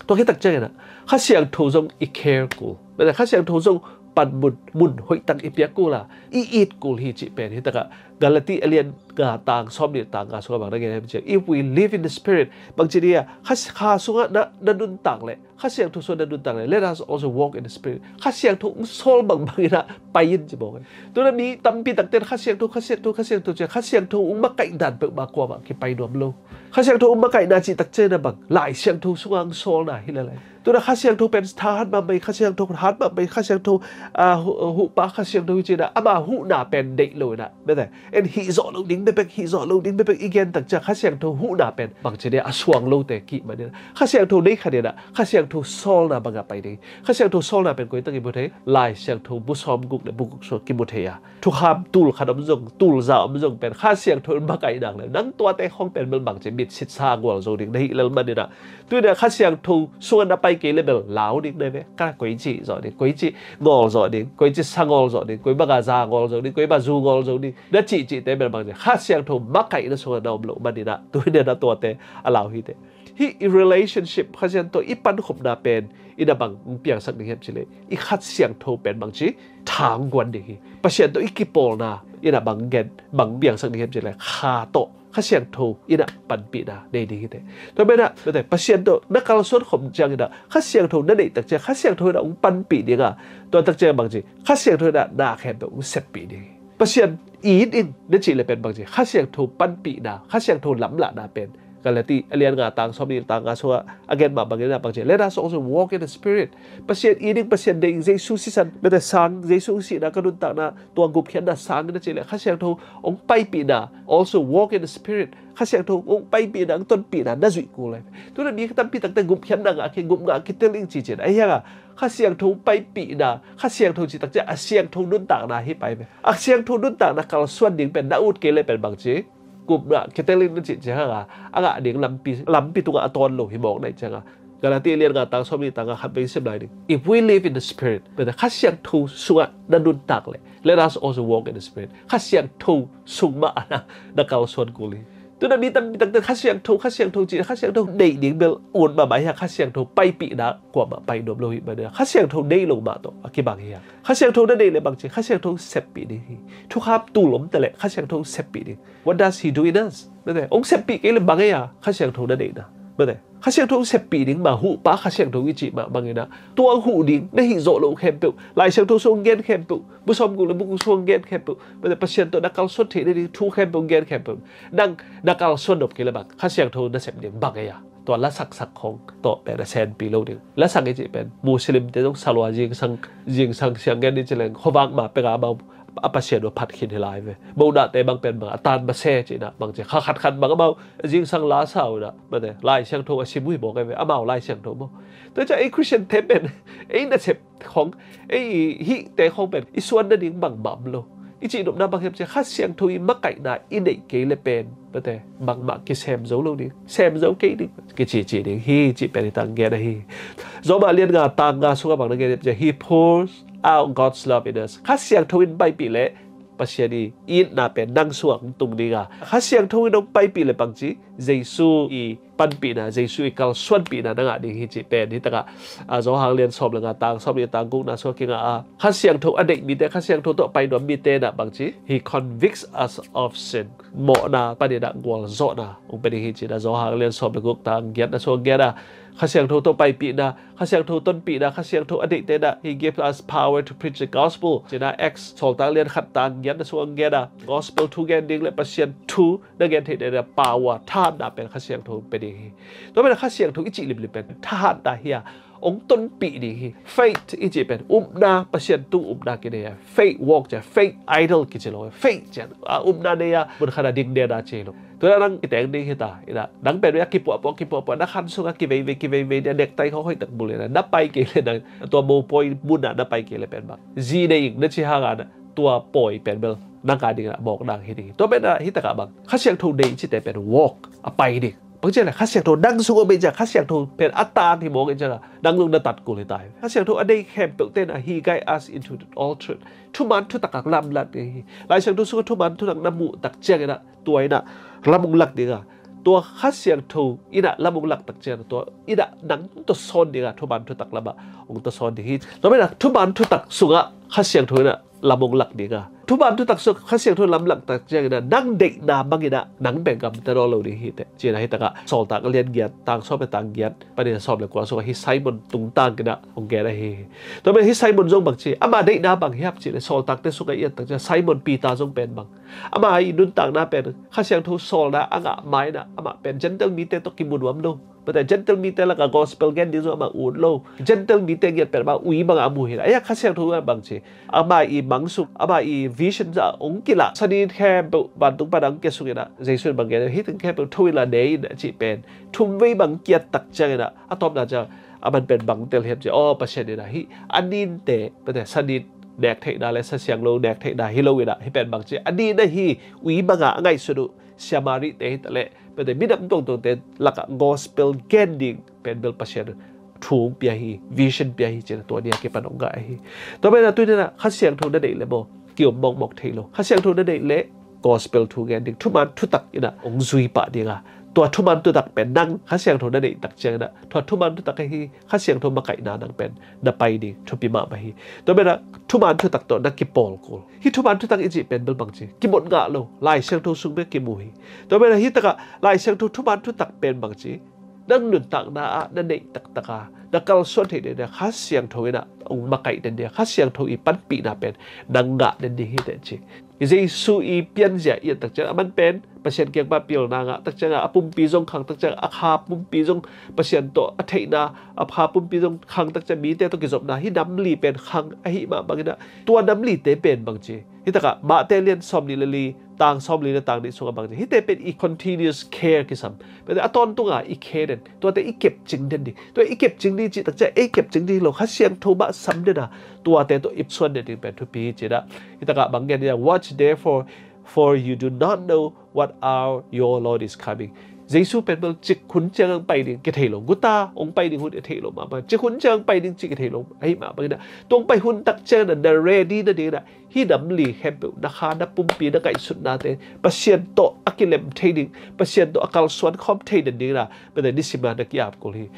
Tua khit takciangin ah Kha Siangtho zong i care kul, mate, Kha Siangtho zong panmun, mun hoihtak i piak kul a, i it kul hi cih pen hi takah Galati a lian nga tang sawm nih tang nga sungah bang na gen hiam ci-a, if we live in the Spirit, bang ci ding a, Kha, Kha sungah na, na nuntak le, Kha Siangtho sungah na nuntak le, let us also walk in the Spirit. Kha Siangtho hong sawl bangbang in ah pai in ci mawk ahi. Tu-in ah mi tampi takte in Kha Siangtho, Kha Siangtho, Kha Siangtho ci-a, Kha Siangtho hong makaih dan peuhmah kuamah kipai nuam lo. Kha Siangtho hong makaihna cih takciangin ah bang, Lai Siangtho sungah hong sawlna hi le lai. Tu-in ah Kha Siangtho pen thahat mahmah hi, Kha Siangtho hat mahmah hi, Kha Siangtho, ah, hu-, huhpa Kha Siangtho hi ci-in ah, ama huhna pen deih lo in ah, mate, en hih zawh loh ding bekbek, hih zawh loh ding bekbek i gen takciang Kha Siangtho huhna pen bang ci ding a, suang lote kih manin ah, Kha Siangtho nei khat in ah Kha Siangtho sawlna bangah pai ding. Kha Siangtho sawlna pen koi tang kimu thei? Lai Siangtho bu sawmguk le bu guk sungah kimu thei a, thukham tul khat om zong, tul za om zong pen Kha Siangtho in makaih nak le, nang tuate khawng pen bel bang ci, mit sit sa ngawl zo ding na hih lel manin ah, tu-in ah Kha Siangtho sungah na pai kei le bel lau ding na hi ve. Ka koici hih zawh ding, koici ngawl zawh ding, koici sa ngawl zawh ding, koi bangah za ngawl zo ding, koi bangah zu ngawl zo ding, na cihcihte bel bang ci, Kha Siangtho makaihna sungah na om loh manin ah, tu-in ah na tuate a lau hi teh. Hih i relationship, Kha Siangtho i pankhopna pen in ah bang hong piangsak ding hiam ci le, i Kha Siangtho pen bang ci, tha hong guan ding hi. Pasian tawh i kipawlna in ah bang gen, bang piangsak ding hiam ci le, Kha tawh, Kha Siangtho in ah panpihna nei ding hi teh. Tua manin ah, mate, Pasian tawh na kalsuan khop ciangin ah Kha Siangtho na neih takciang Kha Siangtho in ah hong panpih ding a, tua takciang bang ci, Kha Siangtho in ah na khempeuh hong seppih ding hi. Pasian it in na cih le pen bang ci, Kha Siangtho panpihna, Kha Siangtho lamlahna pen Galati a lian nga tang sawm nih tang nga sungah a gen mah bangin ah bang ci, "Let us also walk in the Spirit." Pasian it ding, Pasian deih, Jesu sisan, mete sang, Jesu sihna ka nuntakna, tua gupkhiatna sang in a cih leh Kha Siangtho hong paipihna, also walk in the Spirit. Kha Siangtho hong paipihna, hong tonpihna na zuih kul lai. Tu-in mi tampi takte gupkhiatna ngah kei, gup ngah kei tel ing ci ci-in a hiang a, Kha Siangtho paipihna, Kha Siangtho cih takciang a siangtho nuntakna hi pai ve. A siangtho nuntakna kalsuan ding pen na ut kei leh pen bang ci, gup ngah kei tel ing na cih ciang a, a ngah ding lampi, lampi tungah a tawn lo hi mawk na hih ciang a. Galati lian nga tang sawm nih tang nga khat vei sim lai ding. If we live in the Spirit, mete Kha Siangtho sungah na nuntak leh, let us also walk in the Spirit. Kha Siangtho sung mah a na, na kalsuan kul hi. Tu-in mi tampi takte Kha Siangtho, Kha Siangtho ci, Kha Siangtho deih ding bel ut mahmah hi a, Kha Siangtho paipihna kuamah pai nuam lo hi mah na. Kha Siangtho deih lo mah tawh a kibang hi a. Kha Siangtho na deih leh bang ci, Kha Siangtho seppih ding hi. Thukham tul om ta leh Kha Siangtho seppih ding. What does he do in us? Mete, hong seppih kei leh bang ei a, Kha Siangtho na deihna. Mete, Kha Siangtho hong seppih ding mah, huhpa Kha Siangtho i cih mah bangin ah, tua hong huh ding na hih zawh loh khempeuh, Lai Siangtho sung gen khempeuh, bu sawmguk le bu guk sung gen khempeuh, mete, Pasian tawh na kalsuan theih nading thu khempeuh, gen khempeuh, nang na kalsuan nop kei leh bang, Kha Siangtho na sep ding bang ei a. Tua lasaksak khong tawh pen a senpi lo ding. Lasak i cih pen Muslimte zong salwa, zingsang, zingsang siang gen i ci leng khuavak ma pek a amau a Pasian uh phat khin hi lai ve. Mohnate bang pen bang a tan mase cihna bang ci, kha khat khat bang amau zingsang la sa uh na, mete, Lai Siangtho a sim uh hi mawk ei ve, amau Lai Siangtho maw. Tua ciang ei Christian te pen ei nasep khong, ei hihte khong pen i suan nading bangmah om lo. I cih nopna bang hiam cih leh Kha Siangtho i makaihna i neih kei leh pen, mete, bangmah kisem zo lo ding, sem zo kei ding, kicici ding hi cih pen i tang gen ahi. Rom lian nga tang nga sungah bang na gen hiam cih leh, he pours out God's love in us. Kha Siangtho in paipih leh Pasian i itna pen nang sungah hong tung ding a. Kha Siangtho in hong paipih leh bang ci, Jesu i panpihna, Jesu i kalsuanpihna na ngah ding hi cih pen hi takah, a, Johan lian sawm le nga tang sawm nih tang gukna sungah kingah a. Kha Siangtho a deih mite, Kha Siangtho tawh pai nuam mite in ah bang ci, he convicts us of sin. Mawhna panin ah gualzawhna hong pia ding hi ci-in ah Johan lian sawm le guk tang giatna sungah gen a. Kha Siangtho tawh paipihna, Kha Siangtho tonpihna, Kha Siangtho a deihte in ah he gives us power to preach the gospel ci-in ah Acts sawltak lian khat tang giatna sungah gen a. Gospel thu gen ding le Pasian thu na gen theih nading power, thahatna pen Kha Siangtho pia ding hi. Tua pen Kha Siangtho i cih limlim pen thahatna hi a, hong tonpih ding hi. Faith i cih pen upna, Pasian tung upna kinei a. Faith walk ci a, faith idle kici lo. Faith ci a, a upna nei a, mun khat a ding den a ci lo. Tua nang i teng ding hi ta in ah, nang pen a kipuahpuah kipuahpuah, na khan sungah kiveivei kiveivei, necktie khawng hoih tak bul in ah na pai kei leh, nang tua mopawi mun ah na pai kei leh pen bang, zi nei ing na ci hang a, tua pawi pen bel nang a ding ah mawkna hi ding hi. Tua pen ah hi takah bang, Kha Siangtho nei cihte pen walk a, pai ding. Bang ci a leh Kha Siangtho nang sung om ei ciang, Kha Siangtho pen a tan hi mawk ei ciang a, nang zong na tat kul hi ta hi. Kha Siangtho a nei khempeuhte in ah he guide us into all truth. Thuman thutak a lamlak ding hi. Lai Siangtho sungah thuman thutak na muh tak ciangin ah, tua in ah lam hong lak ding a. Tua Kha Siangtho in ah lam hong lak tak ciangin ah, tua in ah nang tawsawn ding a, thuman thutak lamah hong tawsawn ding hi. Tua pen ah thuman thutak sungah Kha Siangtho in ah lam hong lak ding a. Thuman thutak sungah Kha Siangtho lam lak tak ciangin ah nang deihna bangin ah nang pen gamta nawn lo ding hi teh ci-in ah hi takah Sawltak a lian giat tang sawm le tang giat panin sawm le kua sungah hi Simon tungtang in ah hong gen ahi hi. Tua pen hi Simon zong bang ci, ama deihna bang hiam cih leh sawltakte sungah i et tak ciang Simon Peter zong pen bang, ama i nuntakna pen Kha Siangtho sawlna a ngah ma-in ah amah pen Gentile mite tawh kimu nuam lo. Mate, Gentile mite lakah gospel gen ding zong amah ut lo. Gentile mite ngiat pen amah ui bangah a mu hi. Ahi a Kha Siangtho in bang ci, ama i mang sung, ama i vision ah hong kilah sanin khempeuh vantung pan a hong kia sung in ah, Jesu in bang gen, hih teng khempeuh tho inla ne in a cih pen thum vei bang kiat tak ciangin ah, a tawpna ciang a man pen bang tel hiam cih, aw, Pasian in ah hih a ninte, mate, sanin nek theihna le sa sianglo nek theihna hi lo in ah, hih pen bang ci, a nin ahi, ui bangah a ngaihsut uh Samaria-te hi ta leh, mate, minam tuangtuangte lakah gospel gen ding pen bel Pasian thu hong pia hi, vision pia hi cih in ah tua ni a kipan hong ngah ahi. Tua pen ah tuni in ah Kha Siangtho na neih leh maw, ki-om mawkmawk thei lo. Kha Siangtho na neih leh gospel thu gen ding, thuman thutak in ah hong zui pah ding a, tua thuman thutak pen nang Kha Siangtho na neih tak ciangin ah, tua thuman thutak ahi Kha Siangtho makaihna nang pen na pai ding thupi mahmah hi. Tua pen ah thuman thutak tawh na kipawl kul. Hih thuman thutak i cih pen bel bang ci, kimot ngah lo, Lai Siangtho sung bek kimu hi. Tua pen ah hih takah Lai Siangtho thuman thutak pen bang ci, nang nuntakna ah na neih taktak a, na kalsuan theih nading ah Kha Siangtho in ah hong makaih den ding a, Kha Siangtho i panpihna pen nang ngah den ding hi teh ci. Jesu i pianzia i et tak ciang a man pen Pasian kiang pan pilna ngah tak ciang a, a pumpi zong khang tak ciang a, a kha pumpi zong Pasian tawh a theihna, a kha pumpi zong khang tak ciang mite tawh kizopna, hih nam li pen khang ahih mah bangin ah, tua nam lite pen bang ci, hih takah Mate lian sawmnih le li, tang sawmli le tang nih sungah bang ci, hihte pen i continuous care kisam. Pen a tawntunga i care den, tuate i kepcing den ding. Tua i kepcing ding cih tak ciang ei kepcing ding hi lo, Kha Siangtho mah sam den a, tuate tawh i suan den ding pen thupi hi ci-in ah. Hih takah bang gen hiam, "Watch therefore, for you do not know what hour your Lord is coming." Jesu pen bel cik hun ciang hong pai ding kithei lo, guta hong pai ding hun i thei lo mahmah, cik hun ciang hong pai ding cih kithei lo ahih mah bangin ah, tua hong pai hun tak ciangin ah na ready nadingin ah, hih nam li khempeuh, na kha, na pumpi, na ngaihsutnate Pasian tawh a kilem thei ding, Pasian tawh a kalsuan khawm thei den dingin ah, pen nisim a na ki-ap kul hi.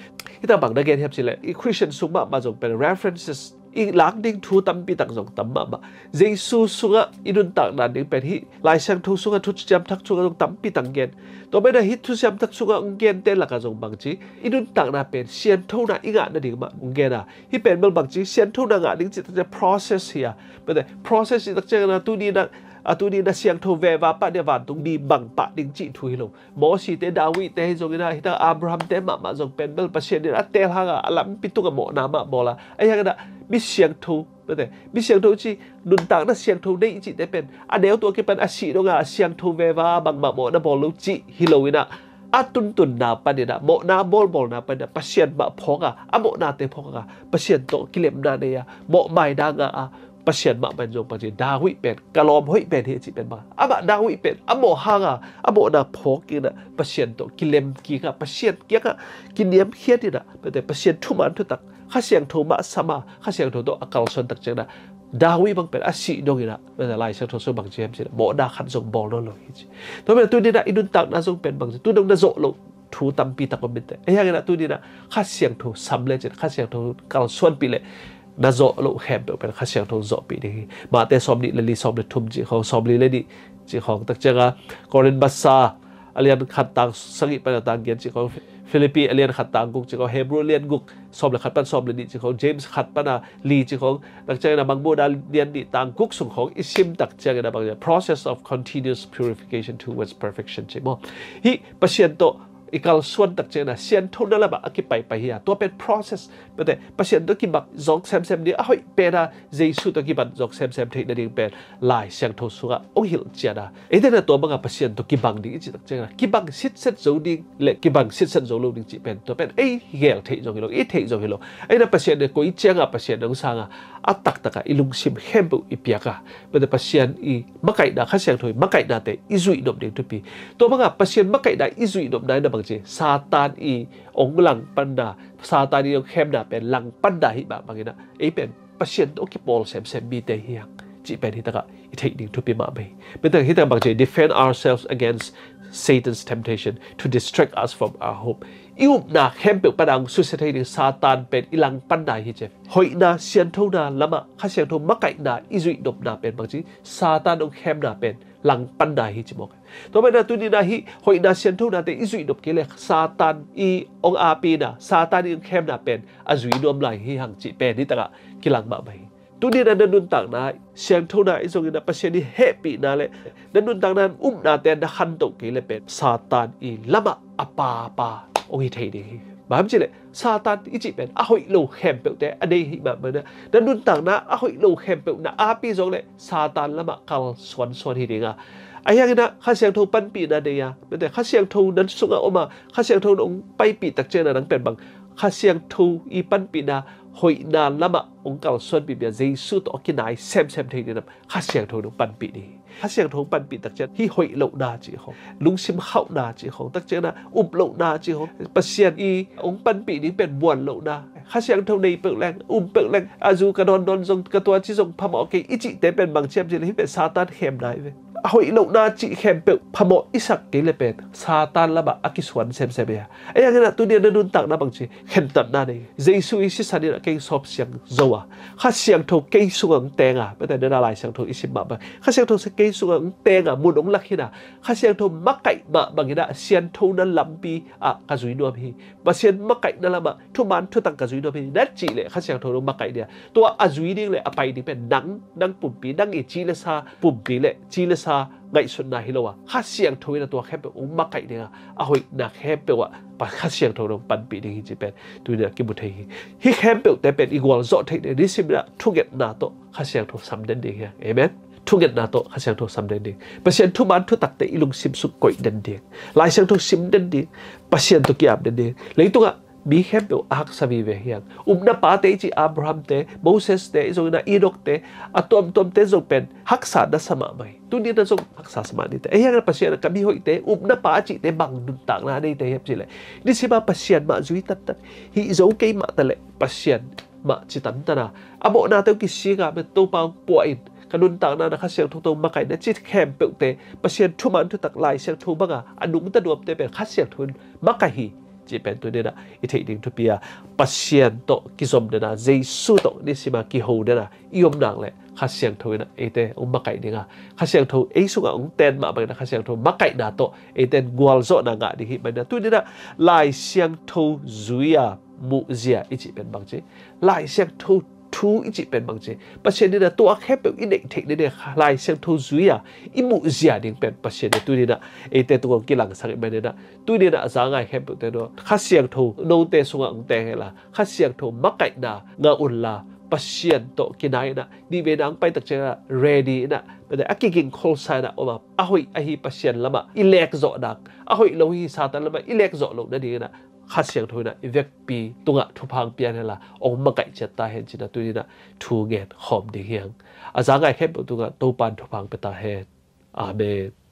Hih takah bang na gen hiam cih leh, i Christian sung mahmah zong pen references i lak ding thu tampi tak zong tam mahmah. Jesu sungah i nuntakna ding pen hih Lai Siangtho sungah, Thuciam Thak sungah zong tampi tak gen. Tua manin ah hih Thuciam Thak sungah hong gente lakah zong bang ci, i nuntakna pen sianthona i ngah nading mah hong gen a, hih pen bel bang ci, sianthona ngah ding cih tak ciang process hi a. Pen process cih tak ciangin ah tuni na, a tuni na siangtho veva pah ding a, vantung mi bang pah ding cih thu hi lo. Mosite, Davidte hi zongin ah, hih takah Abrahamte mahmah zong pen bel Pasian in a teel hang a, a lampi tungah mawhna mah bawl a. Ahih hangin ah mi siangtho, pen mi siangtho ci, nuntakna siangtho nei i cihte pen a neu tua kipan a sih dong a, a siangtho veva bangmah mawhna bawl lo cih hi loin ah, a tuntunna panin ah, mawhna bawlbawlna panin ah Pasian mah phawk a, a mawhnate phawk a, Pasian tawh kilemna nei a, mawhmaina ngah a, Pasian mahmah in zong bang ci, David pen ka lawm hoih pen hi a cih pen bang, amah David pen a mawh hang a, a mawhna phawk in ah Pasian tawh kilem kik a, Pasian kiangah kiniamkhiat in ah, pen Pasian thuman thutak, Kha Siangtho mah sam a, Kha Siangtho tawh a kalsuan tak ciangin ah, David bang pen a sih dongin ah, pen Lai Siangtho sung bang ci hiam cih leh, mawhna khat zong bawl nawn lo hi ci. Tua manin ah tuni na i nuntakna zong pen bang ci, tu dong na zawh loh thu tampi tak om inteh. Ahih hangin ah tuni na Kha Siangtho sam lecin, Kha Siangtho kalsuanpih leh na zawh loh khempeuh pen Kha Siangtho zawhpih ding hi. Mate sawmnih le li, sawm le thum cih khawng, sawmli le nih cih khawng, tak ciang a Korin masa a lian khat tang sagih pan a tang giat cih khawng, Philippi a lian khat tang guk cih khawng, Hebrew a lian guk sawm le khat pan sawm le nih cih khawng, James khat pan a li cih khawng, tak ciangin a Mangmuhna lian nih tang guk sung khawng i sim tak ciangin a bang, process of continuous purification towards perfection ci maw. Hih Pasian tawh i kalsuan tak ciangin a sianthona lamah a kipaipai hi a, tua pen process, pen Pasian tawh kibang zawk semsem ding a hoih pen a, Jesu tawh kibang zawk semsem theih nading pen Lai Siangtho sungah hong hilh ciat a. Eite na tua banga Pasian tawh kibang ding i cih tak ciangin a, kibang sitset zo ding le kibang sitset zo lo ding cih pen, tua pen ei gel theih zong hi lo, i theih zong hi lo. Ahih hangin a Pasian in koi ciangah Pasian hong sang a, a taktakah i lungsim khempeuh i piak a, pen Pasian i makaihna, Kha Siangtho i makaihnate i zuih nop ding thupi. Tua banga Pasian makaihna i zuih nopna in a bang ci, Satan i hong langpanna, Satan i hong khemna pen langpanna hi mah bangin a, ei pen Pasian tawh kipawl semsem mite hi hang cih pen hih takah i theih ding thupi mahmah hi. Pen hih takah bang ci, defend ourselves against Satan's temptation to distract us from our hope. I upna khempeuh pan a hong susia thei ding Satan pen i langpanna hi ci. Hoihna, sianthona lamah Kha Siangtho makaihna i zuih nopna pen bang ci, Satan hong khemna pen langpanna hi ci mawk. Tua manin a tuni na hih hoihna sianthonate i zuih nop kei leh Satan i hong aapihna, Satan i hong khemna pen a zui nuam lai hi hang cih pen hih takah kilang mahmah hi. Tuni na na nuntakna sianthona i zongin a Pasian i hehpihna le na nuntakna upnate na khantoh kei leh pen Satan i lamah a papa hong hi thei ding hi. Bang hiam cih leh Satan i cih pen a hoih lo khempeuhte a nei hi mah bangin a, na nuntakna a hoih lo khempeuh na aapih zong leh Satan lamah kalsuansuan hi ding a. Ahih hangin a Kha Siangtho panpihna nei a, pen Kha Siangtho na sungah om a, Kha Siangtho na hong paipih tak ciangin a nang pen bang, Kha Siangtho i panpihna, hoihna lamah hong kalsuanpih bia, Jesu tawh a kinai semsem thei ding lam Kha Siangtho in hong panpih ding hi. Kha Siangtho hong panpih tak ciang hih hoih lohna cih khawng, lungsim khauhna cih khawng, tak ciangin a up lohna cih khawng, Pasian i hong panpih ding pen muan lohna, Kha Siangtho nei peuh leng, um peuh leng, a zu ka dawn dawn zong, ka tua ci zong phamawh kei i cihte pen bang ci hiam cih leh hih pen Satan khemna hi ve. a hoih lohna cih khempeuh phamawh i sak kei le pen Satan lamah a kisuan semsem hi a. Ahi hangin ah tuni-a na nuntakna bangci khentatna nei. Jesu i sisan in ah kei sawp siang zo a, Kha Siangtho kei sungah hong teng a, mate nena Lai Siangtho i sim mah bang Kha Siangtho kei sungah hong teng a, mun hong lak hi a, Kha Siangtho makaih mah bangin ah sianthona lampi ah ka zui nuam hi. Pasian makaihna lamah thuman thutak ka zui nuam hi na cih leh Kha Siangtho in hong makaih ding a. Tua a zui ding le a pai ding pen nang, nang pumpi, nang i ci le sa pumpi le ci le sa ngaihsutna hi lo a, Kha Siangtho in a tua khempeuh hong makaih ding a, a hoihna khempeuh ah pa Kha Siangtho in hong panpih ding hi cih pen tuni-a kimu thei hi. Hih khempeuhte pen i gualzawh theih ding, nisim in ah thungetna tawh Kha Siangtho sam den ding hi hang. Amen. Thungetna tawh Kha Siangtho sam den ding. Pasian thuman thutakte i lungsim sung koih den ding. Lai Siangtho sim den ding. Pasian tawh ki-ap den ding. Leitungah mi khempeuh a haksa vive hi hang. Upna pate i cih Abrahamte, Moseste, i zong in ah Enokte, a tuamtuamte zong pen haksa na sa mahmah hi. Tuni-in ah zong haksa sa mah ni teh. Ahi hangin ah Pasian ah ka mihoihte, upna pa a cihte bang nuntakna a neite hiam cih leh, nisim a Pasian mah zui tantan, hih zo kei mah ta leh Pasian mah ci tantan a, a mawhnate uh kisik a, mate Topa hong puah in, ka nuntakna na Kha Siangtho tawh makaih in a ci khempeuhte, Pasian thuman thutak Lai Siangtho bang a a nungta nuamte pen Kha Siangtho in makaih hi cih pen tuni-in ah i theih ding thupi a, Pasian tawh kizom den a, Jesu tawh nisim a kiho den a i om nak leh Kha Siangtho in ah eite hong makaih ding a, Kha Siangtho ei sungah hong ten mah bangin ah Kha Siangtho makaihna tawh eite in gualzawhna ngah ding hi. Mate tuni-in ah Lai Siangtho zui a muhzia i cih pen bangci, Lai Siangtho thu i cih pen bangci, Pasian in ah tua khempeuh i neih theih ding, Lai Siangtho zui a i muhzia ding pen Pasian in tuni-in ah eite tungah hong kilangsak hi. Mate tuni-in ah a za ngai khempeuhte tawh Kha Siangtho note sungah hong teng hen la, Kha Siangtho makaihna ngah un la, Pasian tawh kinai in ah, nihveina hong pai tak ciangin ah ready in ah, mate a kiging kholsa in ah om a, a hoih ahi Pasian lamah i lekzawh nak, a hoih lo hi Satan lamah i lekzawh loh nadingin ah Kha Siangtho in ah i vekpi tungah thupha hong pia hen la, hong makaih ciat ta hen ci-in ah tuni-in ah thu ngen khawm ding hi hang. A za ngai khempeuh tungah Topa in thupha hong pia ta hen. Amen.